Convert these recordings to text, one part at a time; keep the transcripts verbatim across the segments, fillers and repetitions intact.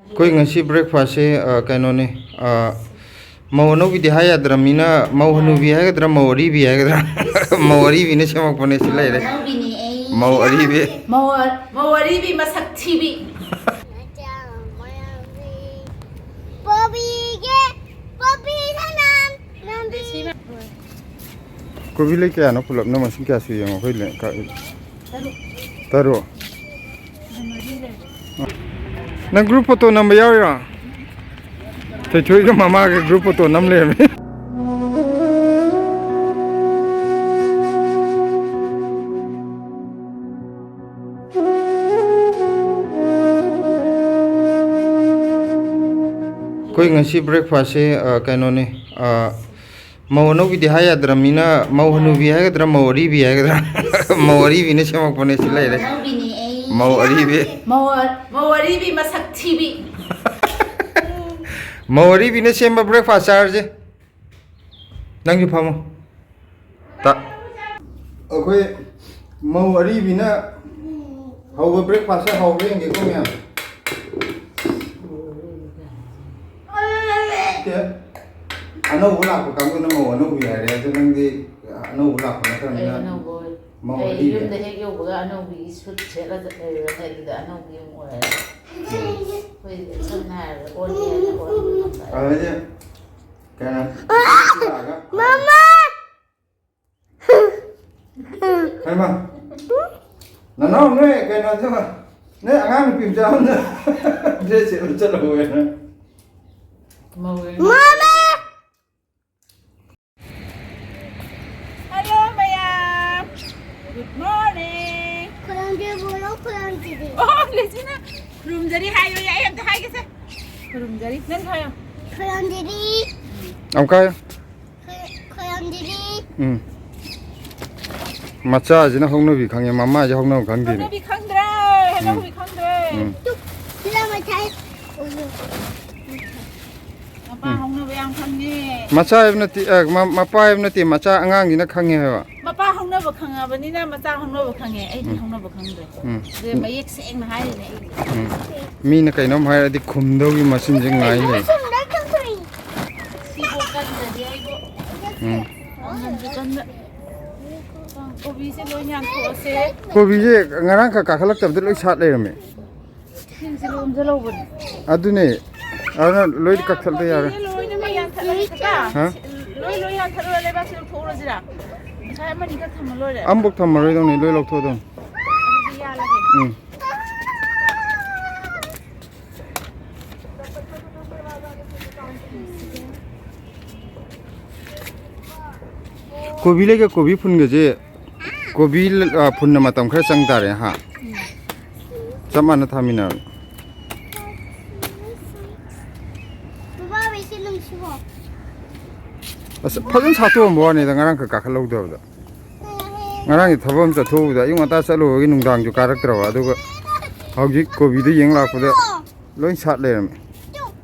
ꯑꯩꯈꯣꯏ ꯉꯁꯤ ꯕ꯭ꯔꯦꯛꯐꯥꯁꯁꯦ, ꯑ, ꯀꯩꯅꯣꯅꯦ, ꯑ, ꯃꯧ ꯑꯅꯧꯕꯤꯗꯤ ꯍꯥꯏ ꯌꯥꯗ꯭ꯔꯕꯅꯤꯅ, ꯃꯧ ꯍꯅꯨꯕꯤ ꯍꯥꯏꯒꯗ꯭ꯔꯥ, ꯃꯧ ꯑꯔꯤꯕꯤ ꯍꯥꯏꯒꯗ꯭ꯔꯥ? ꯃꯧ ꯑꯔꯤꯕꯤꯅ ꯁꯦꯝꯃꯛꯄꯅꯦ꯫ ꯁꯤ ꯂꯩꯔꯦ꯫ ꯃꯧ ꯑꯔꯤꯕꯤ꯫ ꯃꯧ ꯑ-, ꯃꯧ ꯑꯔꯤꯕꯤ ꯃꯁꯛ ꯊꯤꯕꯤ꯫ ꯄꯣꯕꯤꯒꯦ, ꯄꯣꯕꯤ ꯁꯅꯝ, ꯅꯝꯕꯤ꯫ ꯀꯣꯕꯤ ꯂꯩ ꯀꯌꯥꯅꯣ ꯄꯨꯂꯞꯅ? ꯃꯁꯤꯡ ꯀꯌꯥ ꯁꯨꯏ ꯌꯦꯡꯉꯣ꯫ ꯑꯩꯈꯣꯏ ꯂꯩ-, ꯀ-, ꯇꯔꯨꯛ꯫ ꯅꯪ ꯒ꯭ꯔꯨꯞ ꯐꯣꯇꯣ ꯅꯝꯕ ꯌꯥꯎꯔꯤꯔꯣ? ꯊꯣꯏꯊꯣꯏꯒ ꯃꯃꯥꯒ ꯒ꯭ꯔꯨꯞ ꯐꯣꯇꯣ ꯅꯝ ꯂꯩꯔꯝꯃꯤ꯫ ꯑꯩꯈꯣꯏ ꯉꯁꯤ ꯕ꯭ꯔꯦꯛꯐꯥꯁꯁꯦ, ꯑ, ꯀꯩꯅꯣꯅꯦ, ꯑ, ꯃꯧ ꯑꯅꯧꯕꯤꯗꯤ ꯍꯥꯏ ꯌꯥꯗ꯭ꯔꯕꯅꯤꯅ, ꯃꯧ ꯍꯅꯨꯕꯤ ꯍꯥꯏꯒꯗ꯭ꯔꯥ, ꯃꯧ ꯑꯔꯤꯕꯤ ꯍꯥꯏꯒꯗ꯭ꯔꯥ? ꯃꯧ ꯑꯔꯤꯕꯤꯅ ꯁꯦꯝꯃꯛꯄꯅꯦ꯫ ꯁꯤ ꯂꯩꯔꯦ꯫ ꯃꯧ ꯑꯔꯤꯕꯤ꯫ ꯃꯧ ꯑ-, ꯃꯧ ꯑꯔꯤꯕꯤ ꯃꯁꯛ ꯊꯤꯕꯤ꯫ ꯃꯧ ꯑꯔꯤꯕꯤꯅ ꯁꯦꯝꯕ ꯕ꯭ꯔꯦꯛꯐꯥꯁ ꯆꯥꯔꯁꯦ꯫ ꯅꯪꯁꯨ ꯐꯝꯃꯣ꯫ ꯇ-, ꯑꯩꯈꯣꯏ ꯃꯧ ꯑꯔꯤꯕꯤꯅ ꯍꯧꯕ ꯕ꯭ꯔꯦꯛꯐꯥꯁꯁꯦ ꯍꯥꯎꯕ꯭ꯔꯥ ꯌꯦꯡꯒꯦꯀꯣ, ꯃꯌꯥꯝ꯫ ꯑꯦ, ꯑꯅꯧꯕ ꯂꯥꯛꯄ ꯀꯥꯡꯕꯨꯅ ꯃꯧ ꯑꯅꯧꯕꯤ ꯍꯥꯏꯔꯦ, ꯑꯗꯣ ꯅꯪꯗꯤ ꯑꯅꯧꯕ ꯂꯥꯛꯄ ꯑꯩ ꯅꯠꯇ꯭ꯔꯕꯅꯤꯅ ꯑꯅꯧꯕ ꯑꯣꯏ-, ꯃꯧ ꯑꯩ ꯑꯔꯤꯕꯤ꯫ ꯌꯨꯝꯗ ꯍꯦꯛ ꯌꯧꯕꯒ ꯑꯅꯧꯕꯤꯒꯤ ꯁꯨꯠ ꯁꯦꯠꯂꯒ ꯂꯩꯔꯨꯔꯅꯤ, ꯑꯗꯨꯗ ꯑꯅꯧꯕꯤ ꯑꯃꯨꯛ ꯑꯣꯏꯔꯅꯤ꯫ ꯎꯝ꯫ ꯑꯩꯈꯣꯏꯗꯤ ꯁꯝꯅ ꯍꯥꯏꯔꯕꯗ ꯑꯣꯜꯂꯦ ꯍꯥꯏꯅ ꯑꯣꯟꯕ ꯉꯝꯕ꯫ ꯑꯗꯩꯗꯤ ꯀꯩꯅꯣ, ꯂꯥꯛꯑꯒ ꯃꯃꯥ! ꯍꯩꯃꯥ! ꯅꯅꯥꯎ ꯅꯣꯏ ꯀꯩꯅꯣꯗꯣ, ꯅꯣꯏ ꯑꯉꯥꯡ ꯅꯨꯄꯤ ꯃꯆꯥ ꯑꯃꯅ ꯗ꯭ꯔꯦꯁ ꯁꯦꯠꯂ ꯆꯠꯂꯧꯋꯦꯅ꯫ ꯃꯧ ꯑꯣꯏꯅ꯫ ꯃꯃꯥ! Hello ꯃꯌꯥꯝ꯫ Good morning꯫ ꯈꯨꯔꯨꯝꯖꯔꯤ ꯕꯣꯂꯣ, ꯈꯨꯔꯨꯝꯖꯔꯤ꯫ ꯑꯣ, ꯂꯤꯁꯤꯅ ꯈꯨꯔꯨꯝꯖꯔꯤ ꯍꯥꯏꯌꯣ, ꯑꯩ ꯑꯝꯇ ꯍꯥꯏꯒꯦꯁꯦ꯫ ꯈꯨꯔꯨꯝꯖꯔꯤ꯫ ꯅꯪ ꯍꯥꯏꯌꯣ꯫ ꯈꯨꯔꯨꯝꯖꯔꯤ꯫ ꯑꯃꯨꯛꯀ ꯍꯥꯏꯌꯣ꯫ ꯈꯨ-, ꯈꯨꯔꯨꯝꯖꯔꯤ꯫ ꯎꯝ꯫ ꯃꯆꯥꯁꯤꯅ ꯍꯧꯅꯕꯤ ꯈꯪꯉꯦ, ꯃꯃꯥꯁꯦ ꯍꯧꯅꯕ ꯈꯪꯗꯦꯅꯦ꯫ ꯍꯧꯅꯕꯤ ꯈꯪꯗ꯭ꯔꯦ, ꯎꯝ꯫ ꯍꯧꯅꯕꯤ ꯈꯪꯗ꯭ꯔꯦ꯫ ꯎꯝ꯫ ꯇꯨ, ꯁꯤꯗ ꯃꯊꯥꯏ꯫ ꯃꯄꯥ ꯎꯝ꯫ ꯍꯧꯅꯕ ꯌꯥꯝ ꯈꯪꯉꯦ꯫ ꯃꯆꯥ ꯍꯥꯏꯕ ꯅꯠꯇꯦ, ꯑ, ꯃ-, ꯃꯄꯥ ꯍꯥꯏꯕ ꯅꯠꯇꯦ, ꯃꯆꯥ ꯑꯉꯥꯡꯁꯤꯅ ꯈꯪꯉꯦ ꯍꯥꯏꯕ꯫ ꯃꯄꯥ ꯍꯧ- ꯍꯧꯅꯕ ꯈꯪꯉꯕꯅꯤꯅ ꯃꯆꯥ ꯍꯧꯅꯕ ꯈꯪꯉꯦ, ꯑꯩꯗꯤ ꯎꯝ꯫ ꯍꯧꯅꯕ ꯈꯪꯗ꯭ꯔꯦ꯫ ꯎꯝ꯫ ꯑꯗꯨ ꯃꯌꯦꯛ ꯁꯦꯡꯅ ꯍꯥꯏꯔꯤꯅꯦ ꯑꯩꯗꯤ꯫ ꯎꯝ꯫ ꯃꯤꯅ ꯀꯩꯅꯣꯝ ꯍꯥꯏꯔꯗꯤ ꯈꯨꯝꯗꯧꯒꯤ ꯃꯆꯤꯟꯁꯦ ꯉꯥꯏ ꯂꯩ꯫ ꯁꯤꯕꯨ ꯀꯟꯗ꯭ꯔꯗꯤ ꯑꯩꯕꯨ ꯎꯝ꯫ ꯄꯥꯡꯒꯟꯁꯨ ꯀꯟꯗ꯫ ꯀꯣꯕꯤꯁꯦ ꯂꯣꯏ ꯌꯥꯟꯊꯣꯛꯑꯁꯦ꯫ ꯀꯣꯕꯤꯁꯦ ꯉꯔꯥꯡ ꯈꯛ ꯀꯥꯈꯠꯂꯛꯇꯕꯗ ꯂꯣꯏ ꯁꯥꯠ ꯂꯩꯔꯝꯃꯦ꯫ ꯁꯤꯡꯁꯤ ꯂꯣꯝꯁꯤꯜꯍꯧꯕꯅꯦ꯫ ꯑꯗꯨꯅꯦ꯫ ꯑꯗꯨꯅ ꯂꯣꯏ ꯀꯛꯊꯠꯂ ꯌꯥꯔꯦ꯫ ꯂꯣꯏꯅꯃꯛ ꯌꯥꯟꯊꯠꯂꯒ ꯀꯀꯥ, ꯍꯥ? ꯂꯣꯏ, ꯂꯣꯏ ꯌꯥꯟꯊꯠꯂꯒ ꯂꯩꯕꯥꯛꯁꯤ ꯂꯧꯊꯣꯛꯎꯔꯁꯤꯔꯥ? ꯉꯁꯥꯏ ꯑꯃꯅꯤ ꯈꯛ ꯊꯝꯃ ꯂꯣꯏꯔꯦ꯫ ꯑꯃꯐꯥꯎ ꯊꯝꯃꯔꯣꯏꯗꯧꯅꯤ, ꯂꯣꯏ ꯂꯧꯊꯣꯛꯑꯗꯧꯅꯤ꯫ ꯑꯗꯨꯗꯤ ꯌꯥꯜꯂꯒꯦ꯫ ꯎꯝ꯫ ꯀꯣꯕꯤ ꯂꯩꯒ ꯀꯣꯕꯤ ꯐꯨꯟꯒꯁꯦ, ꯀꯣꯕꯤ ꯂ-, ꯑ, ꯐꯨꯟꯅ ꯃꯇꯝ ꯈꯔ ꯆꯪ ꯇꯥꯔꯦ, ꯍꯥ? ꯆꯞ ꯃꯥꯟꯅ ꯊꯥꯃꯤꯟꯅꯔ꯫ ꯕꯕꯥ, ꯃꯩꯁꯦ ꯅꯨꯡꯁꯤꯕꯣ꯫ ꯑꯁ, ꯐꯖꯅ ꯁꯥꯠꯇꯣꯛꯑꯝꯕ ꯋꯥꯅꯤꯗ, ꯉꯔꯥꯡ ꯈꯛ ꯀꯥꯈꯠꯍꯧꯗꯕꯗ꯫ ꯉꯔꯥꯡꯒꯤ ꯊꯕꯛ ꯑꯃ ꯆꯠꯊꯣꯛꯎꯕꯗ, ꯑꯌꯨꯛ ꯉꯟꯇꯥ ꯆꯠꯂꯨꯕꯒꯤ ꯅꯨꯡꯗꯥꯡꯁꯨ ꯀꯥꯔꯛꯇ꯭ꯔꯕ, ꯑꯗꯨꯒ ꯍꯧꯖꯤꯛ ꯀꯣꯕꯤꯗꯣ ꯌꯦꯡ ꯂꯥꯛꯄꯗ ꯂꯣꯏ ꯁꯥꯠ ꯂꯩꯔꯝꯃꯦ꯫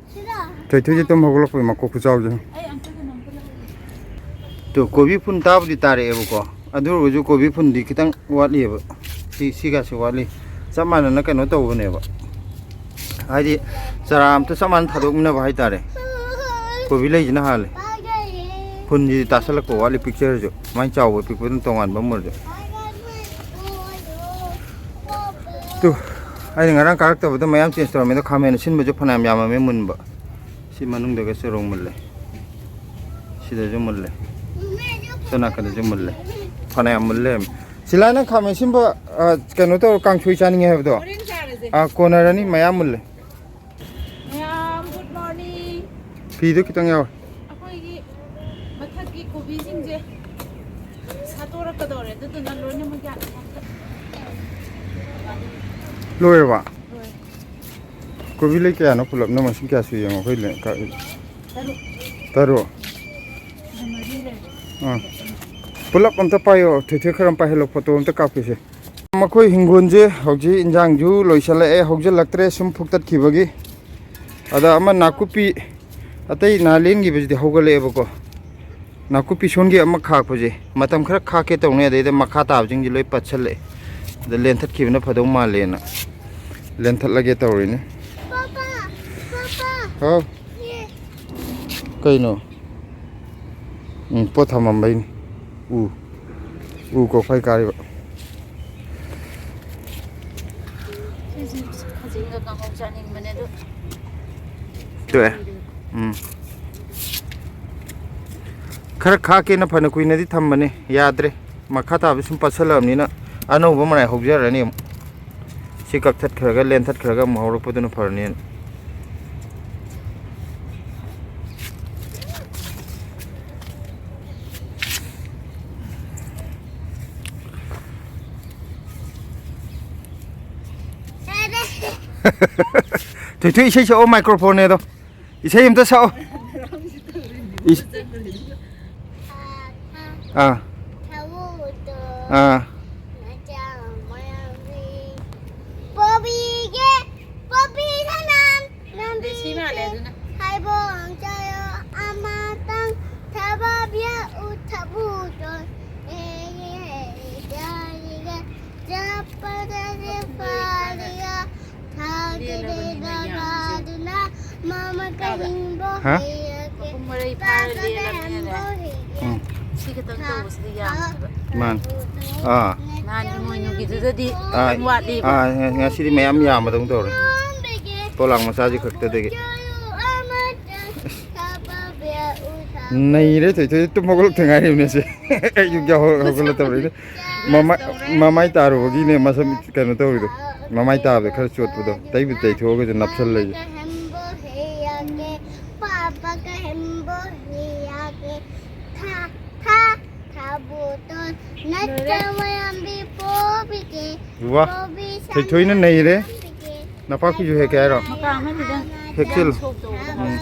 ꯊꯣꯏꯊꯣꯏꯁꯦ ꯇꯨꯝ ꯍꯧꯒꯠꯂꯛꯄꯩ ꯃꯀꯣꯛ ꯈꯨꯆꯥꯎꯁꯦ꯫ ꯇꯨ, ꯀꯣꯕꯤ ꯐꯨꯟ ꯇꯥꯕꯨꯗꯤ ꯇꯥꯔꯛꯑꯦꯕꯀꯣ, ꯑꯗꯨ ꯑꯣꯏꯔꯒꯁꯨ ꯀꯣꯕꯤ ꯐꯨꯟꯗꯤ ꯈꯤꯇꯪ ꯋꯥꯠꯂꯤꯑꯕ꯫ ꯁꯤ, ꯁꯤꯒꯁꯤ ꯋꯥꯠꯂꯤ꯫ ꯆꯞ ꯃꯥꯟꯅꯅ ꯀꯩꯅꯣ ꯇꯧꯕꯅꯦꯕ, ꯍꯥꯏꯗꯤ ꯆꯔꯥ ꯑꯝꯇ ꯆꯞ ꯃꯥꯟꯅ ꯊꯥꯗꯣꯛꯃꯤꯟꯅꯕ ꯍꯥꯏꯇꯥꯔꯦ꯫ ꯀꯣꯕꯤ ꯂꯩꯁꯤꯅ ꯍꯥꯜꯂꯦ꯫ ꯐꯨꯟꯁꯤꯗꯤ ꯇꯥꯁꯜꯂꯛꯄ ꯋꯥꯠꯂꯤ, ꯄꯤꯛꯆꯔꯁꯨ꯫ ꯃꯥꯏ ꯆꯥꯎꯕ ꯄꯤꯛꯄꯗꯨꯅ ꯇꯣꯉꯥꯟꯕ ꯑꯃ ꯑꯣꯏꯔꯁꯨ꯫ ꯇꯨ, ꯑꯩꯅ ꯉꯔꯥꯡ ꯀꯥꯔꯛꯇꯕꯗ ꯃꯌꯥꯝ ꯆꯦꯟꯖ ꯇꯧꯔꯝꯃꯦ, ꯑꯗꯣ ꯈꯥꯃꯦꯟ ꯑꯁꯤꯟꯕꯁꯨ ꯐꯅꯌꯥꯝ ꯌꯥꯝꯃꯝꯃꯦ ꯃꯨꯟꯕ꯫ ꯁꯤ ꯃꯅꯨꯡꯗꯒ ꯆꯔꯣꯡ ꯃꯨꯜꯂꯦ, ꯁꯤꯗꯁꯨ ꯃꯨꯜꯂꯦ, ꯁꯣꯝ ꯅꯥꯀꯟꯗꯁꯨ ꯃꯨꯜꯂꯦ, ꯐꯅꯌꯥꯝ ꯃꯨꯜ ꯂꯩꯔꯝꯃꯦ꯫ ꯁꯤꯂꯥ, ꯅꯪ ꯈꯥꯃꯦꯟ ꯑꯁꯤꯟꯕ, ꯑ, ꯀꯩꯅꯣ ꯇꯧꯔ ꯀꯥꯡꯁꯣꯏ ꯆꯥꯅꯤꯡꯉꯦ ꯍꯥꯏꯕꯗꯣ? ꯍꯣꯔꯦꯟ ꯆꯥꯔꯁꯦ꯫ ꯑ, ꯀꯣꯟꯅꯔꯅꯤ, ꯃꯌꯥꯝ ꯃꯨꯜꯂꯦ꯫ ꯃꯌꯥꯝ, good morning꯫ ꯐꯤꯗꯣ ꯈꯤꯇꯪ ꯌꯥꯎꯋꯦ꯫ ꯑꯩꯈꯣꯏꯒꯤ ꯃꯊꯛꯀꯤ ꯀꯣꯕꯤꯁꯤꯡꯁꯦ ꯁꯥꯠꯇꯣꯔꯛꯀꯗꯧꯔꯦ, ꯑꯗꯨꯗꯨꯅ ꯂꯣꯏꯅꯃꯛ ꯌꯥꯟ-, ꯌꯥꯟꯊꯠ-, ꯂꯣꯏꯔꯕ? ꯂꯣꯏꯔꯦ꯫ ꯀꯣꯕꯤ ꯂꯩ ꯀꯌꯥꯅꯣ ꯄꯨꯂꯞꯅ? ꯃꯁꯤꯡ ꯀꯌꯥ ꯁꯨꯏ ꯌꯦꯡꯉꯣ꯫ ꯑꯩꯈꯣꯏ ꯂꯩ-, ꯀ-, ꯇꯔꯨꯛ꯫ ꯇꯔꯨꯛ? ꯁꯤꯗ ꯃꯔꯤ ꯂꯩꯔꯦ꯫ ꯑꯥ꯫ ꯄꯨꯂꯞ ꯑꯝꯇ ꯄꯥꯏꯌꯣ꯫ ꯊꯣꯏꯊꯣꯏ ꯈꯔ ꯑꯝ ꯄꯥꯏꯍꯜꯂꯣ꯫ ꯐꯣꯇꯣ ꯑꯝꯇ ꯀꯥꯞꯈꯤꯁꯦ꯫ ꯃꯈꯣꯏ ꯍꯤꯡꯒꯣꯜꯁꯦ ꯍꯧꯖꯤꯛ ꯏꯟꯖꯥꯡꯁꯨ ꯂꯣꯏꯁꯤꯜꯂꯛꯑꯦ, ꯍꯧꯖꯤꯜꯂꯛꯇ꯭ꯔꯦ ꯁꯨꯝ ꯐꯨꯛꯇꯠꯈꯤꯕꯒꯤ꯫ ꯑꯗ ꯑꯃ ꯅꯥꯀꯨꯞꯄꯤ ꯑꯇꯩ ꯅꯍꯥꯟ ꯂꯦꯟꯈꯤꯕꯁꯤꯗꯤ ꯍꯧꯒꯠꯂꯛꯑꯦꯕꯀꯣ꯫ ꯅꯥꯀꯨꯞꯄꯤ ꯁꯣꯟꯒꯤ ꯑꯃ ꯈꯥꯛꯄꯁꯦ ꯃꯇꯝ ꯈꯔ ꯈꯥꯛꯀꯦ ꯇꯧꯅꯤ, ꯑꯗꯩꯗ ꯃꯈꯥ ꯇꯥꯕꯁꯤꯡꯁꯦ ꯂꯣꯏ ꯄꯠꯁꯜꯂꯛꯑꯦ꯫ ꯑꯗ ꯂꯦꯟꯊꯠꯈꯤꯕꯅ ꯐꯗꯧ ꯃꯥꯜꯂꯦꯅ ꯂꯦꯟꯊꯠꯂꯒꯦ ꯇꯧꯔꯤꯅꯦ꯫ Papa, papa. ꯍꯥꯎ꯫ ꯌꯦ꯫ ꯀꯩꯅꯣ? ꯎꯝ, ꯄꯣꯠ ꯊꯝꯃꯝꯕꯩꯅꯤ꯫ ꯎ꯫ ꯎ ꯀꯣꯛꯐꯩ ꯀꯥꯔꯤꯕ꯫ ꯁꯤꯁꯦ ꯈꯥꯖꯤꯡꯒ ꯀꯥꯡꯍꯧ ꯆꯥꯅꯤꯡꯕꯅꯦ ꯑꯗꯣ꯫ ꯇꯣꯛꯑꯦ꯫ ꯎꯝ꯫ ꯈꯔ ꯈꯥꯛꯀꯦꯅ ꯐꯅ ꯀꯨꯏꯅꯗꯤ ꯊꯝꯕꯅꯦ, ꯌꯥꯗ꯭ꯔꯦ꯫ ꯃꯈꯥ ꯇꯥꯕ ꯁꯨꯝ ꯄꯠꯁꯜꯂꯛꯑꯕꯅꯤꯅ ꯑꯅꯧꯕ ꯃꯔꯥꯏ ꯍꯧꯖꯔꯅꯤ ꯑꯃꯨꯛ꯫ ꯁꯤ ꯀꯛꯊꯠꯈ꯭ꯔꯒ ꯂꯦꯟꯊꯠꯈ꯭ꯔꯒ ꯑꯃꯨꯛ ꯍꯧꯔꯛꯄꯗꯨꯅ ꯐꯔꯅꯦꯅ꯫ ꯊꯣꯏꯊꯣꯏ ꯏꯁꯩ ꯁꯛꯑꯣ, ꯃꯥꯏꯀ꯭ꯔꯣꯐꯣꯟꯅꯦ ꯑꯗꯣ꯫ ꯏꯁꯩ ꯑꯝꯇ ꯁꯛꯑꯣ꯫ ꯏꯁ-, ꯑꯥ꯫ ꯑꯥ꯫ ꯄꯣꯕꯤꯒꯦ, ꯄꯣꯕꯤ ꯁꯅꯥꯝ, ꯗꯦꯁꯤ ꯃꯥꯜꯂꯦ ꯑꯗꯨꯅ꯫ ꯍꯩꯕꯣꯡ ꯆꯥꯌꯣ ꯑꯃꯇꯪ, ꯊꯕꯥꯕꯤꯌꯥ ꯎꯊꯕꯨꯗꯣ, ꯑꯦ, ꯑꯦ, ꯑꯦ, ꯌꯥꯔꯤꯒ, ꯆꯞꯄꯗ ꯐꯥꯔꯤꯒ, ꯊꯥꯒꯤꯗ ꯐꯥꯗꯨꯅ, ꯃꯃ ꯀꯍꯤꯡꯕꯣ ꯍꯥ? ꯍꯩꯔꯒꯦ, ꯃꯄꯨꯡ ꯃꯔꯩ ꯐꯥꯔ ꯄꯥꯄꯗ ꯂꯦꯜꯂꯕꯅꯤꯅꯅꯦ꯫ ꯍꯦꯝꯕꯣ ꯍꯩꯒꯦ꯫ ꯎꯝ꯫ ꯁꯤ ꯈꯛꯇꯪ ꯇꯧꯕꯁꯤꯗꯤ ꯌꯥꯝꯗꯦꯕ꯫ ꯃꯥꯅꯤ꯫ ꯑꯥ꯫ ꯅꯍꯥꯟ ꯏꯃꯣꯏꯅꯨꯒꯤꯗꯨꯗꯗꯤ ꯑꯥ, ꯈꯤꯇꯪ ꯋꯥꯠꯂꯤꯕ꯫ ꯑꯥ, ꯉ-, ꯉꯁꯤꯗꯤ ꯃꯌꯥꯝ ꯌꯥꯝꯕꯗꯧꯅ ꯇꯧꯔꯦ꯫ ꯄꯣꯂꯥꯡ ꯃꯆꯥꯁꯤ ꯈꯛꯇꯗꯒꯤ꯫ ꯅꯩꯔꯦ ꯊꯣꯏꯊꯣꯏ, ꯇꯨꯝ ꯍꯧꯒꯠꯂꯛꯇ ꯉꯥꯏꯔꯤꯕꯅꯦ ꯁꯦ꯫ ꯑꯌꯨꯛ ꯌꯥꯍꯧ-, ꯍꯧꯒꯠꯂꯛꯇꯕꯅꯤꯅ꯫ ꯃꯃꯥꯏ, ꯃꯃꯥꯏ ꯇꯥꯔꯨꯕꯒꯤꯅꯦ ꯃꯁꯝ ꯀꯩꯅꯣ ꯇꯧꯔꯤꯗꯣ꯫ ꯃꯃꯥꯏ ꯇꯥꯕꯗ ꯈꯔ ꯆꯣꯠꯄꯗꯣ꯫ ꯇꯩꯕꯨꯗꯤ ꯇꯩꯊꯣꯛꯑꯒꯁꯨ ꯅꯞꯁꯜꯂ ꯂꯩ꯫ ꯄꯥꯄ ꯀꯍꯦꯝꯕꯣ ꯍꯤꯌꯥꯒꯦ, ꯊꯥ, ꯊꯥ, ꯊꯥꯕꯨꯇꯣꯟ, ꯅꯠꯇ ꯃꯌꯥꯝꯕꯤ ꯄꯣꯕꯤꯒꯦ, ꯋꯥ, ꯄꯣꯕꯤ ꯊꯣꯏꯊꯣꯏꯅ ꯁꯥꯟꯅ ꯅꯩꯔꯦ꯫ ꯄꯣꯕꯤꯒꯦ, ꯅꯄꯥꯛꯄꯤꯁꯨ ꯍꯦꯛꯀꯦ ꯍꯥꯏꯔꯣ? ꯃꯀꯥ ꯑꯃꯅꯤꯗꯪ ꯍꯦꯛꯆꯤꯜꯂꯨ꯫ ꯌꯥꯝ ꯁꯣꯛ ꯇꯧꯕꯗꯣ꯫ ꯎꯝ꯫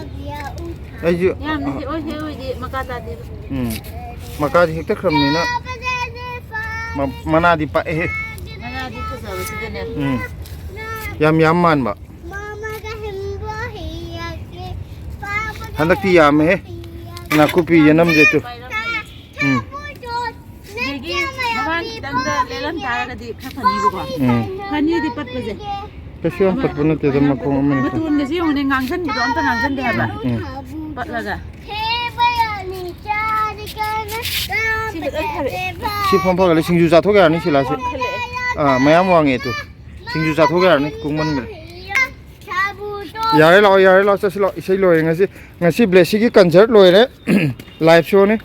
ꯑꯩꯁꯨ ꯌꯥꯝꯅꯗꯤ ꯑꯣꯏ ꯍꯦꯛ ꯑꯣꯏꯗꯤ ꯃꯀꯥ ꯇꯥꯗꯦꯕ꯫ ꯎꯝ꯫ ꯃꯀꯥꯁꯦ ꯍꯦꯛꯇ ꯈ꯭ꯔꯕꯅꯤꯅ ꯃ-, ꯃꯅꯥꯗꯤ ꯄꯥꯛꯑꯦꯍꯦ꯫ ꯃꯅꯥꯗꯤ ꯐꯖꯕꯁꯤꯗꯅꯦ꯫ ꯎꯝ꯫ ꯌꯥꯝ ꯌꯥꯝ ꯃꯥꯟꯕ꯫ ꯍꯟꯗꯛꯇꯤ ꯌꯥꯝꯃꯦꯍꯦ꯫ ꯅꯥꯀꯨꯞꯄꯤ ꯌꯦꯅꯝꯁꯦ ꯇꯨ꯫ ꯎꯝ꯫ ꯑꯗꯒꯤ ꯃꯃꯥꯡ ꯈꯤꯇꯪꯗ ꯂꯦꯜꯂꯝ ꯇꯥꯔꯒꯗꯤ ꯈꯔ ꯐꯅꯤꯕꯀꯣ꯫ ꯎꯝ꯫ ꯐꯅꯤꯗꯤ ꯄꯠꯄꯁꯦ꯫ ꯀꯩꯁꯨ ꯌꯥꯝ ꯄꯠꯄ ꯅꯠꯇꯦꯗ, ꯃꯈꯣꯡ ꯑꯃꯅꯤ꯫ ꯃꯇꯣꯟꯒꯁꯦ ꯌꯦꯡꯉꯨꯅꯦ, ꯉꯥꯡꯁꯤꯟꯕꯗꯣ ꯑꯝꯇ ꯉꯥꯡꯁꯤꯟꯗꯦ ꯍꯥꯏꯕ꯫ ꯎꯝ꯫ ꯄꯠꯂꯒ꯫ ꯁꯤ ꯐꯖꯅ ꯐꯔꯦ꯫ ꯁꯤ ꯐꯝ ꯐꯒꯠꯂꯦ꯫ ꯁꯤꯡꯖꯨ ꯆꯥꯊꯣꯛ ꯌꯥꯔꯅꯤ ꯁꯤꯂꯥꯁꯦ꯫ ꯑꯥ, ꯃꯌꯥꯝ ꯋꯥꯡꯉꯦ ꯇꯨ꯫ ꯁꯤꯡꯖꯨ ꯆꯥꯊꯣꯛ ꯌꯥꯔꯅꯤ ꯀꯨꯡꯃꯟꯈ꯭ꯔꯦ꯫ ꯌꯥꯔꯦ, ꯂꯥꯛꯑꯣ, ꯌꯥꯔꯦ, ꯂꯥꯛꯑꯣ, ꯆꯠꯁꯤ ꯂꯥꯛꯑꯣ꯫ ꯏꯁꯩ ꯂꯣꯏꯔꯦ ꯉꯁꯤ꯫ ꯉꯁꯤ ꯕ꯭ꯂꯦꯁꯤꯒꯤ ꯀꯟꯁꯔꯠ ꯂꯣꯏꯔꯦ꯫ ꯂꯥꯏꯚ ꯁꯣꯅꯤ꯫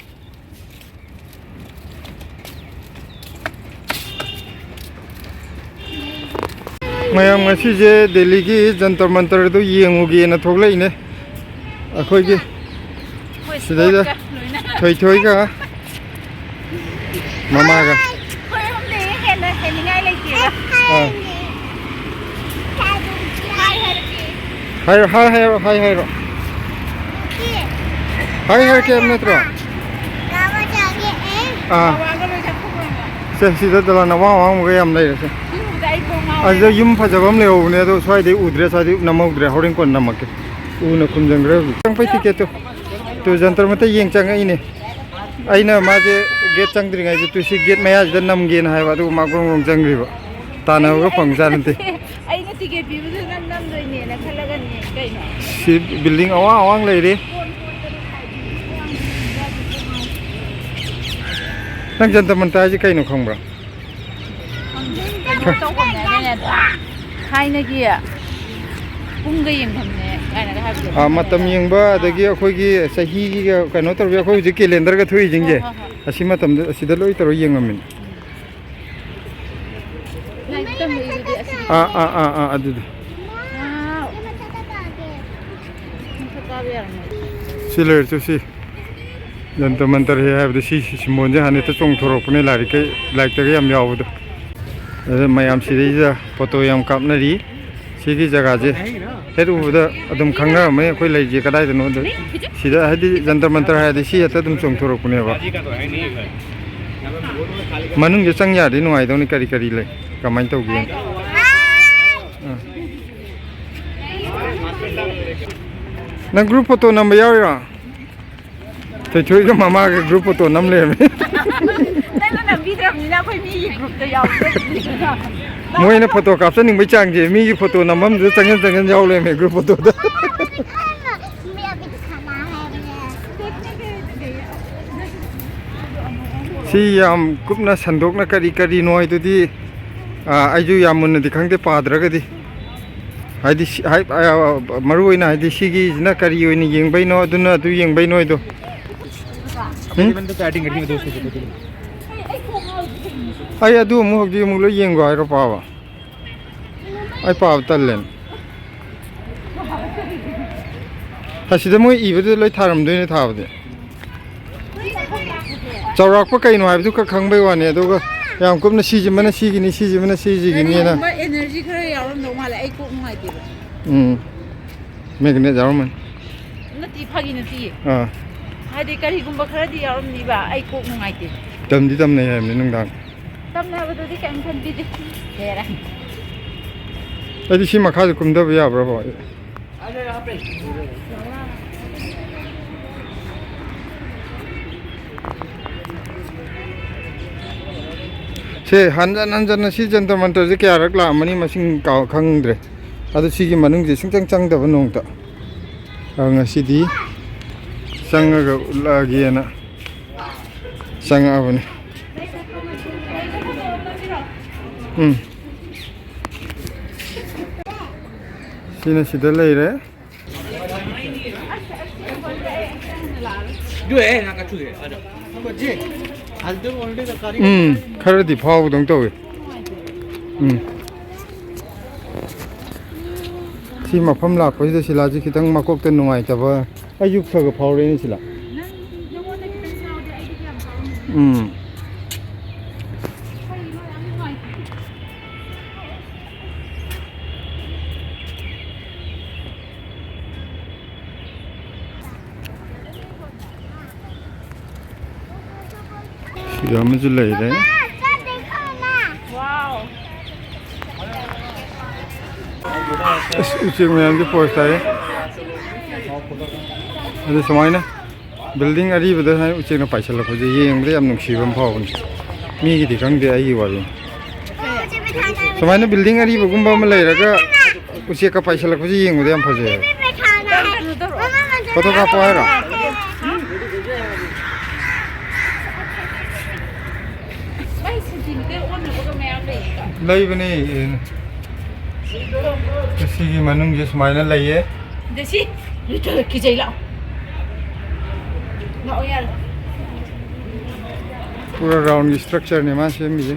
ꯃꯌꯥꯝ, ꯉꯁꯤꯁꯦ ꯗꯦꯜꯂꯤꯒꯤ ꯖꯟꯇꯔ ꯃꯟꯇꯔꯗꯨ ꯌꯦꯡꯉꯨꯒꯦꯅ ꯊꯣꯛꯂꯛꯏꯅꯦ꯫ ꯑꯩꯈꯣꯏꯒꯤ ꯑꯩꯈꯣꯏ ꯁꯤꯗꯩꯗ ꯁ꯭ꯄꯣꯔꯠꯀ ꯂꯣꯏꯅꯅ꯫ ꯊꯣꯏꯊꯣꯏꯒ ꯃꯃꯥꯒ꯫ ꯑꯩꯈꯣꯏ ꯑꯍꯨꯝꯗꯒꯤ ꯍꯦꯟꯅ ꯍꯦꯟꯅꯤꯡꯉꯥꯏ ꯂꯩꯇꯦꯕ꯫ ꯑꯥ꯫ ꯍꯥꯏ ꯍꯥꯏꯔꯛꯀꯦ꯫ ꯍꯥꯏꯔꯣ, ꯍꯥꯏ ꯍꯥꯏꯔꯣ, ꯍꯥꯏ ꯍꯥꯏꯔꯣ꯫ ꯍꯥꯏ ꯍꯥꯏꯔꯛꯀꯦ ꯍꯥꯏꯕ ꯅꯠꯇ꯭ꯔꯣ? ꯑꯥ꯫ ꯕꯕꯥꯒ ꯂꯣꯏ ꯆꯠꯈ꯭ꯔꯕꯣ? ꯁꯦ, ꯁꯤꯗ ꯗꯂꯥꯟ ꯑꯋꯥꯡ ꯑꯋꯥꯡꯕꯒ ꯌꯥꯝ ꯂꯩꯔꯦꯁꯦ꯫ ꯁꯤꯕꯨꯗ ꯑꯩ ꯈꯣꯡ ꯉꯥꯎꯔꯦ꯫ ꯑꯁꯤꯗ ꯌꯨꯝ ꯐꯖꯕ ꯑꯃ ꯂꯩꯍꯧꯕꯅꯦ, ꯑꯗꯣ ꯁ꯭ꯋꯥꯏꯗꯩ ꯎꯗ꯭ꯔꯦ, ꯁ꯭ꯋꯥꯏꯗꯩ ꯅꯝꯍꯧꯗ꯭ꯔꯦ, ꯍꯣꯔꯦꯟ ꯀꯣꯟꯅ ꯅꯝꯃꯛꯀꯦ꯫ ꯎꯅ ꯈꯨꯝꯖꯟꯈ꯭ꯔꯦ ꯍꯧꯖꯤꯛ꯫ ꯆꯪꯕꯩ ꯇꯤꯀꯦꯠꯇꯣ꯫ ꯇꯨ ꯖꯟꯇꯔ ꯃꯟꯇꯔ ꯌꯦꯡ ꯆꯪꯉꯛꯏꯅꯦ꯫ ꯑꯩꯅ ꯃꯥꯁꯦ ꯒꯦꯠ ꯆꯪꯗ꯭ꯔꯤꯉꯩꯗ ꯇꯨ ꯁꯤ ꯒꯦꯠ ꯃꯌꯥꯁꯤꯗ ꯅꯝꯒꯦꯅ ꯍꯥꯏꯕ, ꯑꯗꯨꯒ ꯃꯥ ꯒ꯭ꯔꯣꯡ ꯒ꯭ꯔꯣꯡ ꯆꯪꯈ꯭ꯔꯤꯕ꯫ ꯇꯥꯟꯅꯕꯒ ꯐꯪꯖꯥꯠ ꯅꯠꯇꯦ꯫ ꯑꯩꯅ ꯇꯤꯀꯦꯠ ꯄꯤꯕꯗꯨ ꯅꯪ ꯅꯝꯗꯣꯏꯅꯦꯅ ꯈꯜꯂꯒꯅꯦ ꯀꯩꯅꯣ? ꯁꯤ ꯕꯤꯜꯗꯤꯡ ꯑꯋꯥꯡ ꯑꯋꯥꯡ ꯂꯩꯔꯤ꯫ ꯅꯪ ꯖꯟꯇꯔ ꯃꯟꯇꯔ ꯍꯥꯏꯁꯦ ꯀꯩꯅꯣ ꯈꯪꯕ꯭ꯔꯥ? ꯈꯪꯗꯦ꯫ ꯀꯩꯅꯣ ꯇꯧꯕꯅꯦ, ꯑꯗꯨꯅꯦ ꯊꯥꯏꯅꯒꯤ ꯄꯨꯡꯒ ꯌꯦꯡꯐꯝꯅꯦ ꯀꯥꯏꯅꯒ ꯍꯥꯏꯕꯗꯣ ꯑꯥ, ꯃꯇꯝ ꯈꯪꯉꯦꯗꯅ? ꯌꯦꯡꯕ, ꯑꯥ꯫ ꯑꯗꯒꯤ ꯑꯩꯈꯣꯏꯒꯤ ꯆꯍꯤꯒ ꯀꯩꯅꯣ ꯇꯧꯔꯒ ꯑꯩꯈꯣꯏ ꯍꯧꯖꯤꯛ ꯀꯦꯂꯦꯟꯗꯔꯒ ꯊꯣꯛꯏꯁꯤꯡꯁꯦ, ꯍꯣꯏ, ꯍꯣꯏ, ꯍꯣꯏ꯫ ꯑꯁꯤ ꯃꯇꯝꯗ ꯑꯁꯤꯗ ꯂꯣꯏ ꯇꯧꯔ ꯌꯦꯡꯉꯝꯃꯤꯅꯦ꯫ ꯂꯥꯏꯔꯤꯛ ꯇꯝꯃꯛꯏꯗꯨꯗꯤ ꯑꯁꯤꯗ꯫ ꯑꯥ, ꯑꯥ, ꯑꯥ, ꯑꯥ, ꯑꯗꯨꯗꯤ꯫ ꯋꯥꯎ꯫ ꯃꯊꯛ ꯀꯥꯕ ꯌꯥꯔꯝꯃꯣꯏ꯫ ꯁꯤ ꯂꯩꯔꯁꯨ ꯁꯤ꯫ ꯖꯟꯇꯔ ꯃꯟꯇꯔ ꯍꯦꯛ ꯍꯥꯏꯕꯗ ꯁꯤ ꯁꯤꯝꯕꯣꯜꯁꯦ ꯍꯥꯟꯅ ꯍꯦꯛꯇ ꯆꯣꯡꯊꯣꯔꯛꯄꯅꯦ, ꯂꯥꯏꯔꯤꯛꯀꯩ, ꯂꯥꯏꯔꯤꯛꯇꯒ ꯌꯥꯝ ꯌꯥꯎꯕꯗꯣ꯫ ꯑꯗ ꯃꯌꯥꯝ ꯁꯤꯗꯩꯁꯤꯗ ꯐꯣꯇꯣ ꯌꯥꯝ ꯀꯥꯞꯅꯔꯤ꯫ ꯁꯤꯒꯤ ꯖꯒꯥꯁꯦ ꯍꯦꯛ ꯎꯕꯗ ꯑꯗꯨꯝ ꯈꯪꯅꯔꯝꯃꯅꯤ ꯑꯩꯈꯣꯏ ꯂꯩꯔꯤꯁꯦ ꯀꯗꯥꯏꯗꯅꯣ꯫ ꯑꯗꯨ ꯁꯤꯗ ꯍꯥꯏꯗꯤ ꯖꯟꯇꯔ ꯃꯟꯇꯔ ꯍꯥꯏꯔꯗꯤ ꯁꯤ ꯍꯦꯛꯇ ꯑꯗꯨꯝ ꯆꯣꯡꯊꯣꯔꯛꯄꯅꯦꯕ꯫ ꯃꯅꯨꯡꯁꯦ ꯆꯪ ꯌꯥꯔꯗꯤ ꯅꯨꯡꯉꯥꯏꯗꯧꯅꯤ, ꯀꯔꯤ ꯀꯔꯤ ꯂꯩ, ꯀꯃꯥꯏꯅ ꯇꯧꯒꯦ꯫ ꯑꯥ꯫ ꯅꯪ ꯒ꯭ꯔꯨꯞ ꯐꯣꯇꯣ ꯅꯝꯕ ꯌꯥꯎꯔꯤꯔꯣ? ꯊꯣꯏꯊꯣꯏꯒ ꯃꯃꯥꯒ ꯒ꯭ꯔꯨꯞ ꯐꯣꯇꯣ ꯅꯝ ꯂꯩꯔꯝꯃꯦ꯫ ꯅꯪꯅ ꯅꯝꯕꯤꯗ꯭ꯔꯕꯅꯤꯅ ꯑꯩꯈꯣꯏ ꯃꯤꯒꯤ ꯒ꯭ꯔꯨꯞꯇ ꯌꯥꯎꯕ꯫ ꯃꯣꯏꯅ ꯐꯣꯇꯣ ꯀꯥꯞꯆꯅꯤꯡꯕꯩ ꯆꯥꯡꯁꯦ ꯃꯤꯒꯤ ꯐꯣꯇꯣ ꯅꯝꯐꯝꯗꯨꯗ ꯆꯪꯁꯤꯟ ꯆꯪꯁꯤꯟ ꯌꯥꯎ ꯂꯩꯔꯝꯃꯦ ꯒ꯭ꯔꯨꯞ ꯐꯣꯇꯣꯗ꯫ ꯁꯤ ꯌꯥꯝ ꯀꯨꯞꯅ ꯁꯟꯗꯣꯛꯅ ꯀꯔꯤ ꯀꯔꯤꯅꯣ ꯍꯥꯏꯗꯨꯗꯤ, ꯑꯥ, ꯑꯩꯁꯨ ꯌꯥꯝ ꯃꯨꯟꯅꯗꯤ ꯈꯪꯗꯦ ꯄꯥꯗ꯭ꯔꯒꯗꯤ꯫ ꯍꯥꯏꯗꯤ ꯁꯤ-, ꯍꯥꯏ-, ꯑ, ꯃꯔꯨ ꯑꯣꯏꯅ ꯍꯥꯏꯗꯤ ꯁꯤꯒꯤꯁꯤꯅ ꯀꯔꯤ ꯑꯣꯏꯅ ꯌꯦꯡꯕꯩꯅꯣ, ꯑꯗꯨꯅ ꯑꯗꯨ ꯌꯦꯡꯕꯩꯅꯣ ꯍꯥꯏꯗꯣ꯫ ꯎꯝ? ꯑꯩ ꯑꯗꯨ ꯑꯃꯨꯛ ꯍꯧꯖꯤꯛ ꯑꯃꯨꯛ ꯂꯣꯏ ꯌꯦꯡꯒꯣ ꯍꯥꯏꯔꯣ ꯄꯥꯕ? ꯑꯩ ꯄꯥꯕ ꯇꯜꯂꯦ꯫ ꯑꯁꯤꯗ ꯃꯣꯏ ꯏꯕꯗꯨꯗ ꯂꯣꯏ ꯊꯥꯔꯝꯗꯣꯏꯅꯦ ꯊꯥꯕꯗꯤ꯫ ꯆꯥꯎꯔꯥꯛꯄ ꯀꯩꯅꯣ ꯍꯥꯏꯕꯗꯨ ꯈꯛ ꯈꯪꯕꯩ ꯋꯥꯅꯤ, ꯑꯗꯨꯒ ꯌꯥꯝ ꯀꯨꯞꯅ ꯁꯤꯁꯤꯃꯅ ꯁꯤꯒꯤꯅꯤ, ꯁꯤꯁꯤꯃꯅ ꯁꯤꯁꯤꯒꯤꯅꯤꯅ꯫ ꯀꯔꯤꯒꯨꯝꯕ energy ꯈꯔ ꯌꯥꯎꯔꯝꯗꯧ ꯃꯥꯜꯂꯦ, ꯑꯩ ꯀꯣꯛ ꯅꯨꯡꯉꯥꯏꯇꯦꯕ꯫ ꯎꯝ꯫ Magnet ꯌꯥꯎꯔꯝꯃꯅꯤ꯫ ꯅꯠꯇꯦ, ꯐꯥꯒꯤ ꯅꯠꯇꯤꯌꯦ꯫ ꯑꯥ꯫ ꯍꯥꯏꯗꯤ ꯀꯔꯤꯒꯨꯝꯕ ꯈꯔꯗꯤ ꯌꯥꯎꯔꯝꯅꯤꯕ, ꯑꯩ ꯀꯣꯛ ꯅꯨꯡꯉꯥꯏꯇꯦ꯫ ꯇꯝꯗꯤ ꯇꯝꯅꯩ ꯍꯥꯏꯕꯅꯤ ꯅꯨꯡꯗꯥꯡ꯫ ꯇꯝꯅꯕꯗꯨꯗꯤ ꯀꯩꯝ ꯈꯟꯕꯤꯗꯦ꯫ ꯍꯦꯔꯥ꯫ ꯑꯩꯗꯤ ꯁꯤ ꯃꯈꯥꯁꯦ ꯀꯨꯝꯊꯕ ꯌꯥꯕ꯭ꯔꯥ ꯍꯣꯏ? ꯁꯦ ꯍꯟꯖꯟ ꯍꯟꯖꯟꯅ ꯁꯤ ꯖꯟꯇꯔ ꯃꯟꯇꯔꯁꯦ ꯀꯌꯥꯔꯛ ꯂꯥꯛꯑꯃꯅꯤ ꯃꯁꯤꯡ ꯀꯥꯎ-, ꯈꯪꯗ꯭ꯔꯦ꯫ ꯑꯗꯣ ꯁꯤꯒꯤ ꯃꯅꯨꯡꯁꯦ ꯁꯨꯡꯆꯪ ꯆꯪꯗꯕ ꯅꯣꯡꯃꯇ꯫ ꯑꯗꯣ ꯉꯁꯤꯗꯤ ꯆꯪꯉꯒ ꯎꯠꯂꯛꯑꯒꯦꯅ ꯆꯪꯉꯛꯑꯕꯅꯤ꯫ ꯎꯝ꯫ ꯁꯤꯅ ꯁꯤꯗ ꯂꯩꯔꯦ꯫ ꯎꯝ, ꯈꯔꯗꯤ ꯐꯥꯎꯕꯗꯧ ꯇꯧꯋꯤ꯫ ꯎꯝ꯫ ꯁꯤ ꯃꯐꯝ ꯂꯥꯛꯄꯁꯤꯗ ꯁꯤꯂꯥꯁꯤ ꯈꯤꯇꯪ ꯃꯀꯣꯛꯇ ꯅꯨꯡꯉꯥꯏꯇꯕ꯫ ꯑꯩꯁꯨ ꯈꯔ ꯈꯔ ꯐꯥꯎꯔꯛꯏꯅꯦ ꯁꯤꯂꯥ꯫ ꯎꯝ꯫ ꯁꯤꯗ ꯑꯃꯁꯨ ꯂꯩꯔꯦ꯫ ꯑꯁ, ꯎꯆꯦꯛ ꯃꯌꯥꯝꯁꯦ ꯄꯣꯁ ꯇꯥꯏꯌꯦ꯫ ꯑꯗꯨ ꯁꯨꯃꯥꯏꯅ ꯕꯤꯜꯗꯤꯡ ꯑꯔꯤꯕꯗ ꯁꯨꯃꯥꯏꯅ ꯎꯆꯦꯛꯅ ꯄꯥꯏꯁꯤꯜꯂꯛꯄꯁꯦ ꯌꯦꯡꯕꯗ ꯌꯥꯝ ꯅꯨꯡꯁꯤꯕ ꯑꯃ ꯐꯥꯎꯕꯅꯤ꯫ ꯃꯤꯒꯤꯗꯤ ꯈꯪꯗꯦ, ꯑꯩꯒꯤ ꯋꯥꯔꯤꯅꯤ꯫ ꯁꯨꯃꯥꯏꯅ ꯕꯤꯜꯗꯤꯡ ꯑꯔꯤꯕꯒꯨꯝꯕ ꯑꯃ ꯂꯩꯔꯒ ꯎꯆꯦꯛꯀ ꯄꯥꯏꯁꯤꯜꯂꯛꯄꯁꯦ ꯌꯦꯡꯕꯗ ꯌꯥꯝ ꯐꯖꯩ ꯍꯥꯏꯕ꯫ ꯐꯣꯇꯣ ꯀꯥꯞꯄꯣ ꯍꯥꯏꯔꯣ? ꯂꯩꯕꯅꯦ꯫ ꯁꯤꯒꯤ ꯃꯅꯨꯡꯁꯦ ꯁꯨꯃꯥꯏꯅ ꯂꯩꯌꯦ꯫ ꯗꯦꯁꯤ, ꯀꯤꯖꯩ, ꯂꯥꯛꯑꯣ꯫ ꯂꯥꯛꯑꯣ ꯌꯥꯔꯦ꯫ ꯄꯨꯔꯥ ꯔꯥꯎꯟꯒꯤ ꯁ꯭ꯇ꯭ꯔꯛꯆꯔꯅꯦ ꯃꯥ ꯁꯦꯝꯃꯤꯁꯦ꯫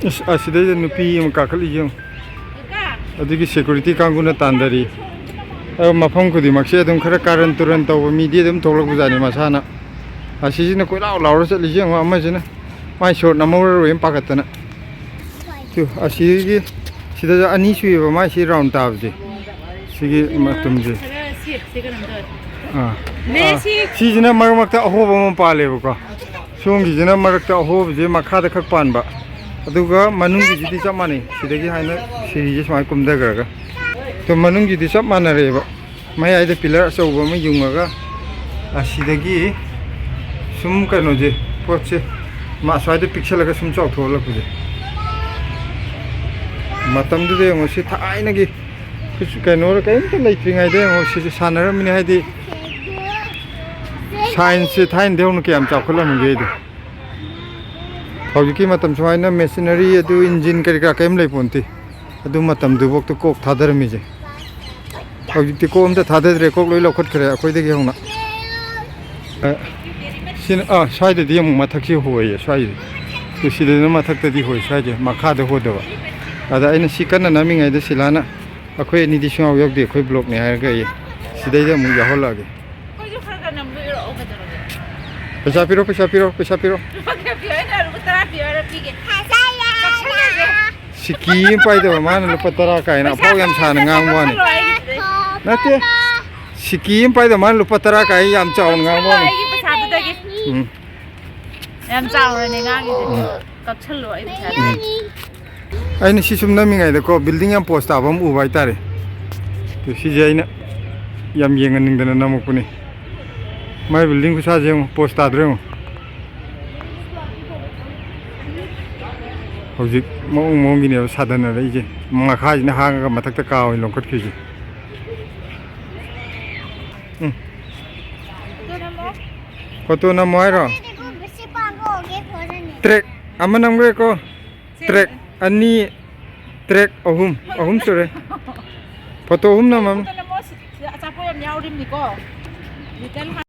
ꯑꯁ, ꯑꯁꯤꯗꯩꯗ ꯅꯨꯄꯤ ꯑꯃ ꯀꯥꯈꯠꯂꯤ ꯌꯦꯡꯉꯨ꯫ ꯑꯗꯨꯒꯤ ꯁꯦꯀꯨꯔꯤꯇꯤ ꯀꯥꯡꯕꯨꯅ ꯇꯥꯟꯊꯔꯤ꯫ ꯑꯗꯣ ꯃꯐꯝ ꯈꯨꯗꯤꯡꯃꯛꯁꯦ ꯑꯗꯨꯝ ꯈꯔ ꯀꯥꯔꯟ ꯇꯨꯔꯟ ꯇꯧꯕ ꯃꯤꯗꯤ ꯑꯗꯨꯝ ꯊꯣꯛꯂꯛꯄꯖꯥꯠꯅꯤ ꯃꯁꯥꯅ꯫ ꯑꯁꯤꯁꯤꯅ ꯀꯣꯏꯂꯥꯎ ꯂꯥꯎꯔ ꯆꯠꯂꯤꯁꯦ ꯌꯦꯡꯉꯣ, ꯑꯃꯁꯤꯅ꯫ ꯃꯥꯏ ꯁꯣꯠ ꯅꯝꯍꯧꯔꯔꯣꯏꯅ ꯄꯥꯈꯠꯇꯅ꯫ ꯇꯨ, ꯑꯁꯤꯒꯤ, ꯁꯤꯗ ꯑꯅꯤ ꯁꯨꯏꯌꯦꯕ ꯃꯥꯏ ꯁꯤ ꯔꯥꯎꯟ ꯇꯥꯕꯁꯦ꯫ ꯁꯤꯒꯤ ꯃꯇꯨꯝꯁꯦ꯫ ꯈꯔ ꯁꯦꯞꯁꯦ ꯀꯩꯅꯣꯝ ꯇꯧꯋꯦ꯫ ꯑꯥ꯫ ꯃꯦ ꯑꯥ꯫ ꯁꯤ ꯁꯤꯁꯤꯅ ꯃꯔꯛ ꯃꯔꯛꯇ ꯑꯍꯣꯕ ꯑꯃ ꯄꯥꯜꯂꯦꯕꯀꯣ꯫ ꯁꯣꯝꯒꯤꯁꯤꯅ ꯃꯔꯛꯇ ꯑꯍꯣꯕꯁꯦ ꯃꯈꯥꯗ ꯈꯛ ꯄꯥꯟꯕ꯫ ꯑꯗꯨꯒ ꯃꯅꯨꯡꯒꯤꯁꯤꯗꯤ ꯆꯞ ꯃꯥꯟꯅꯩ꯫ ꯁꯤꯗꯒꯤ ꯍꯥꯏꯅ ꯁꯤꯔꯤꯁꯦ ꯁꯨꯃꯥꯏꯅ ꯀꯨꯝꯊꯈ꯭ꯔꯒ꯫ ꯑꯗꯣ ꯃꯅꯨꯡꯒꯤꯗꯤ ꯆꯞ ꯃꯥꯟꯅꯔꯦꯕ꯫ ꯃꯌꯥꯏꯗ ꯄꯤꯂꯔ ꯑꯆꯧꯕ ꯑꯃ ꯌꯨꯡꯉꯒ ꯑꯁꯤꯗꯒꯤ ꯁꯨꯝ ꯀꯩꯅꯣꯁꯦ, ꯄꯣꯠꯁꯦ ꯃꯥ ꯁ꯭ꯋꯥꯏꯗ ꯄꯤꯛꯁꯜꯂꯒ ꯁꯨꯝ ꯆꯥꯎꯊꯣꯛꯍꯜꯂꯛꯄꯁꯦ꯫ ꯃꯇꯝꯗꯨꯗ ꯌꯦꯡꯉꯣ, ꯁꯤ ꯊꯥꯏꯅꯒꯤ ꯀꯩꯁꯨ ꯀꯩꯅꯣ ꯀꯔꯤꯝꯇ ꯂꯩꯇ꯭ꯔꯤꯉꯩꯗ ꯌꯦꯡꯉꯣ, ꯁꯤꯁꯦ ꯁꯥꯟꯅꯔꯝꯃꯤꯅꯤ꯫ ꯍꯥꯏꯗꯤ ꯁꯥꯏꯟꯁꯁꯦ ꯊꯥꯏꯅꯗꯩ ꯍꯧꯅ ꯀꯌꯥꯝ ꯆꯥꯎꯈꯠꯂꯝꯃꯒꯦ ꯑꯗꯣ꯫ ꯍꯧꯖꯤꯛꯀꯤ ꯃꯇꯝ ꯁꯨꯃꯥꯏꯅ ꯃꯦꯆꯤꯅꯔꯤ ꯑꯗꯨ ꯏꯟꯖꯤꯟ ꯀꯔꯤ ꯀꯔꯥ ꯀꯔꯤꯝ ꯂꯩꯄꯣꯟꯇꯦ꯫ ꯑꯗꯨ ꯃꯇꯝꯗꯨꯐꯥꯎꯗ ꯀꯣꯛ ꯊꯥꯗꯔꯝꯃꯤꯁꯦ꯫ ꯍꯧꯖꯤꯛꯇꯤ ꯀꯣꯛ ꯑꯝꯇ ꯊꯥꯗꯗ꯭ꯔꯦ, ꯀꯣꯛ ꯂꯣꯏ ꯂꯧꯈꯠꯈ꯭ꯔꯦ ꯑꯩꯈꯣꯏꯗꯒꯤ ꯍꯧꯅ꯫ ꯑ, ꯁꯤꯅ, ꯑꯥ, ꯁ꯭ꯋꯥꯏꯗꯗꯤ ꯑꯃꯨꯛ ꯃꯊꯛꯁꯤ ꯍꯣꯏꯌꯦ, ꯁ꯭ꯋꯥꯏꯁꯦ꯫ ꯁꯤ-, ꯁꯤꯗꯅ ꯃꯊꯛꯇꯗꯤ ꯍꯣꯏ, ꯁ꯭ꯋꯥꯏꯁꯦ ꯃꯈꯥꯗ ꯍꯣꯗꯕ꯫ ꯑꯗ ꯑꯩꯅ ꯁꯤ ꯀꯟꯅ ꯅꯝꯃꯤꯉꯩꯗ ꯁꯤꯂꯥꯅ, "ꯑꯩꯈꯣꯏ ꯑꯅꯤꯗꯤ ꯁꯨꯡꯌꯥꯎ ꯌꯥꯎꯗꯦ, ꯑꯩꯈꯣꯏ ꯕ꯭ꯂꯣꯛꯅꯦ" ꯍꯥꯏꯔꯒ ꯑꯩ ꯁꯤꯗꯩꯗ ꯑꯃꯨꯛ ꯌꯥꯎꯍꯜꯂꯛꯑꯒꯦ꯫ ꯑꯩꯈꯣꯏꯁꯨ ꯈꯔ ꯈꯔ ꯅꯝꯕ ꯂꯣꯏꯔꯛꯑꯣ, ꯀꯩꯗꯧꯔꯒꯦ? ꯄꯩꯁꯥ ꯄꯤꯔꯣ, ꯄꯩꯁꯥ ꯄꯤꯔꯣ, ꯄꯩꯁꯥ ꯄꯤꯔꯣ꯫ ꯂꯨꯄꯥ ꯀꯌꯥ ꯄꯤꯌꯣ ꯍꯥꯏꯅꯣ? ꯂꯨꯄꯥ ꯇꯔꯥ ꯄꯤꯌꯣ ꯍꯥꯏꯔꯣ? ꯄꯤꯒꯦ꯫ ꯀꯛꯁꯜꯂꯁꯦ꯫ ꯁꯤꯀꯤ ꯑꯃ ꯄꯥꯏꯗꯕ ꯃꯥꯅ ꯂꯨꯄꯥ ꯇꯔꯥ ꯀꯥꯏꯅ ꯑꯐꯥꯎ ꯌꯥꯝ ꯁꯥꯅ ꯉꯥꯡꯕ ꯋꯥꯅꯤ꯫ ꯅꯠꯇꯦ꯫ ꯁꯤꯀꯤ ꯑꯃ ꯄꯥꯏꯗꯕ ꯃꯥꯅ ꯂꯨꯄꯥ ꯇꯔꯥ ꯀꯥꯏ ꯌꯥꯝ ꯆꯥꯎꯅ ꯉꯥꯡꯕ ꯋꯥꯅꯤ꯫ ꯑꯩꯒꯤ ꯄꯩꯁꯥꯗꯨꯗꯒꯤ꯫ ꯎꯝ꯫ ꯌꯥꯝ ꯆꯥꯎꯔꯅꯦ ꯉꯥꯒꯤꯗꯤ꯫ ꯎꯝ꯫ ꯀꯛꯁꯜꯂꯣ ꯑꯩ ꯄꯩꯁꯥ꯫ ꯎꯝ꯫ ꯑꯩꯅ ꯁꯤ ꯁꯨꯝ ꯅꯝꯃꯤꯉꯩꯗꯀꯣ, building ꯌꯥꯝ post ꯇꯥꯕ ꯑꯃ ꯎꯕ ꯍꯥꯏꯇꯥꯔꯦ꯫ ꯑꯗꯨ ꯁꯤꯁꯦ ꯑꯩꯅ ꯌꯥꯝ ꯌꯦꯡꯍꯟꯅꯤꯡꯗꯅ ꯅꯝꯃꯛꯄꯅꯤ꯫ ꯃꯥꯏ building ꯈꯨꯁꯥꯁꯦ ꯌꯦꯡꯉꯨ, post ꯇꯥꯗ꯭ꯔꯣ ꯌꯦꯡꯉꯨ꯫ ꯍꯧꯖꯤꯛ ꯃꯑꯣꯡ ꯃꯑꯣꯡꯒꯤꯅꯦꯕ ꯁꯥꯗꯅꯔꯛꯏꯁꯦ꯫ ꯃꯈꯥꯁꯤꯅ ꯍꯥꯡꯉꯒ ꯃꯊꯛꯇ ꯀꯥ ꯑꯣꯏꯅ ꯂꯧꯈꯠꯈ꯭ꯔꯤꯁꯦ꯫ ꯎꯝ꯫ Photo ꯅꯝꯃꯣ ꯍꯥꯏꯔꯣ? Track ꯑꯃ ꯅꯝꯈ꯭ꯔꯦꯀꯣ꯫ Track ꯑꯅꯤ, track ꯑꯍꯨꯝ, ꯑꯍꯨꯝ ꯁꯨꯔꯦ꯫ Photo ꯑꯍꯨꯝ ꯅꯝꯃꯝ꯫ Photo ꯅꯝꯃꯣ, ꯁꯤꯗ ꯑꯆꯥꯄꯣꯠ ꯌꯥꯝ ꯌꯥꯎꯔꯤꯕꯅꯤꯀꯣ꯫ Little